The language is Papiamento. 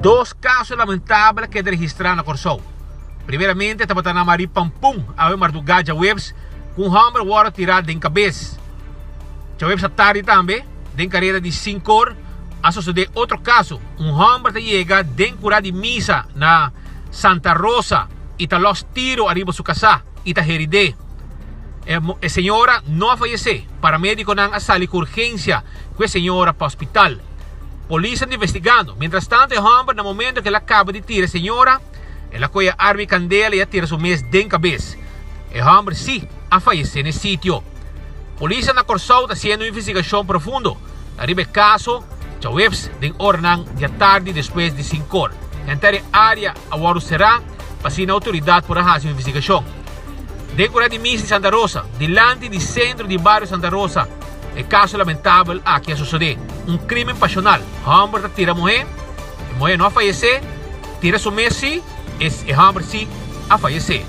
Dos kaso lamentabel a keda registrá na Kòrsou. Primeramente tabata na Marie Pampun awe mardugá djaweps ku un hòmber wòrdu tirá den kabes. Djaweps atardi tambe, den kareda di sinkor, a sosodé otro kaso. Un hòmber ta yega den kurá di misa na Santa Rosa i ta lòs tiro ariba su kasá i ta herid'é. E señora no a fayesé. Paramedikonan a sali ku urgensia ku e señora pa hospital. Polis a investigando. Mientrastanto e hòmber na momento ku el a kaba di tira e señora, el a kohe e arma i kandela i a tira su mes den kabes. E hòmber sí a fayesé na e sitio. Polisnan na Kòrsou ta hasiendo un investigashon profundo ariba e kaso djaweps den oranan di atardi despues di sinkor. Henter e área a wòrdu será pa asina outoridat por a hasi un investigashon. Den kura di misa di Santa Rosa, dilanti di sentro di bario Santa Rosa, e kaso lamentabel aki a sosodé. Un krímen pashonal. Hòmber ta tira muhé, e muhé no a fayesé, tira su mes sí, e hòmber sí a fayesé.